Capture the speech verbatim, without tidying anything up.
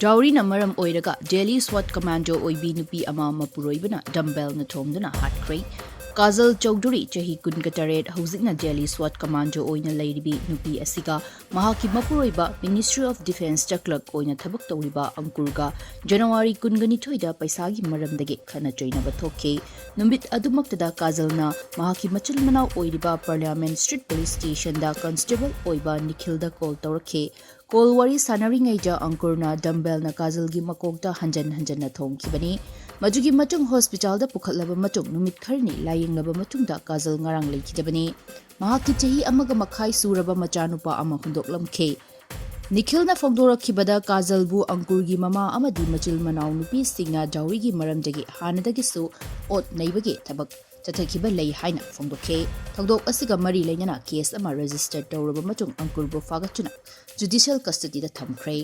ꯗꯥꯎꯔꯤꯅ ꯃꯔꯝ ꯑꯣꯏꯔꯒ ꯗꯦꯜꯂꯤ ꯁ꯭ꯋꯥꯠ ꯀꯃꯥꯟꯗꯣ ꯑꯣꯏꯕꯤ ꯅꯨꯄꯤ ꯑꯃ ꯃꯄꯨꯔꯣꯏꯕꯅ ꯗꯝꯕꯦꯜꯅ ꯊꯣꯝꯗꯨꯅ ꯍꯥꯠꯈ꯭ꯔꯦ꯫ ꯀꯥꯖꯜ ꯆꯧꯙꯨꯔꯤ, ꯆꯍꯤ ꯀꯨꯟꯒ ꯇꯔꯦꯠ, ꯍꯧꯖꯤꯛꯅ ꯗꯦꯜꯂꯤ ꯁ꯭ꯋꯥꯠ ꯀꯃꯥꯟꯗꯣ ꯑꯣꯏꯅ ꯂꯩꯔꯤꯕꯤ ꯅꯨꯄꯤ ꯑꯁꯤꯒ ꯃꯍꯥꯛꯀꯤ ꯃꯄꯨꯔꯣꯏꯕ Ministry of Defenceꯇ clerk ꯑꯣꯏꯅ ꯊꯕꯛ ꯇꯧꯔꯤꯕ ꯑꯪꯀꯨꯔꯒ ꯖꯅꯋꯥꯔꯤ ꯀꯨꯟꯒ ꯅꯤꯊꯣꯏꯗ ꯄꯩꯁꯥꯒꯤ ꯃꯔꯝꯗꯒꯤ ꯈꯠꯅ ꯆꯩꯅꯕ ꯊꯣꯛꯈꯤ꯫ ꯅꯨꯃꯤꯠ ꯑꯗꯨꯃꯛꯇꯗ ꯀꯥꯖꯜꯅ ꯃꯍꯥꯛꯀꯤ ꯃꯆꯤꯟ ꯃꯅꯥꯎ ꯑꯣꯏꯔꯤꯕ Parliament Street Police Stationꯗ constable ꯑꯣꯏꯕ ꯅꯤꯈꯤꯜꯗ call ꯇꯧꯔꯛꯈꯤ꯫ Call ꯋꯥꯔꯤ ꯁꯥꯟꯅꯔꯤꯉꯩꯗ ꯑꯪꯀꯨꯔꯅ ꯗꯝꯕꯦꯜꯅ ꯀꯥꯖꯜꯒꯤ ꯃꯀꯣꯛꯇ ꯍꯟꯖꯟ ꯍꯟꯖꯟꯅ ꯊꯣꯝꯈꯤꯕꯅꯤ꯫ ꯃꯗꯨꯒꯤ ꯃꯇꯨꯡ hospitalꯗ ꯄꯨꯈꯠꯂꯕ ꯃꯇꯨꯡ ꯅꯨꯃꯤꯠ ꯈꯔꯅꯤ ꯂꯥꯌꯦꯡꯂꯕ ꯃꯇꯨꯡꯗ ꯀꯥꯖꯜ ꯉꯔꯥꯡ ꯂꯩꯈꯤꯗꯕꯅꯤ꯫ ꯃꯍꯥꯛꯀꯤ ꯆꯍꯤ ꯑꯃꯒ ꯃꯈꯥꯏ ꯁꯨꯔꯕ ꯃꯆꯥꯅꯨꯄꯥ ꯑꯃ ꯍꯨꯟꯗꯣꯛꯂꯝꯈꯤ꯫ ꯅꯤꯈꯤꯜꯅ ꯐꯣꯡꯗꯣꯔꯛꯈꯤꯕꯗ ꯀꯥꯖꯜꯕꯨ ꯑꯪꯀꯨꯔꯒꯤ ꯃꯃꯥ ꯑꯃꯗꯤ ꯃꯆꯤꯜ ꯃꯅꯥꯎ ꯅꯨꯄꯤꯁꯤꯡꯅ ꯗꯥꯎꯔꯤꯒꯤ ꯃꯔꯝꯗꯒꯤ ꯍꯥꯟꯅꯗꯒꯤꯁꯨ ꯑꯣꯠ ꯅꯩꯕꯒꯤ ꯊꯕꯛ ꯆꯠꯊꯈꯤꯕ ꯂꯩ ꯍꯥꯏꯅ ꯐꯣꯡꯗꯣꯛꯈꯤ꯫ ꯊꯧꯗꯣꯛ ꯑꯁꯤꯒ ꯃꯔꯤ ꯂꯩꯅꯅ case ꯑꯃ register ꯇꯧꯔꯕ ꯃꯇꯨꯡ ꯑꯪꯀꯨꯔꯕꯨ ꯐꯥꯒꯠꯇꯨꯅ judicial custodyꯗ ꯊꯝꯈ꯭ꯔꯦ꯫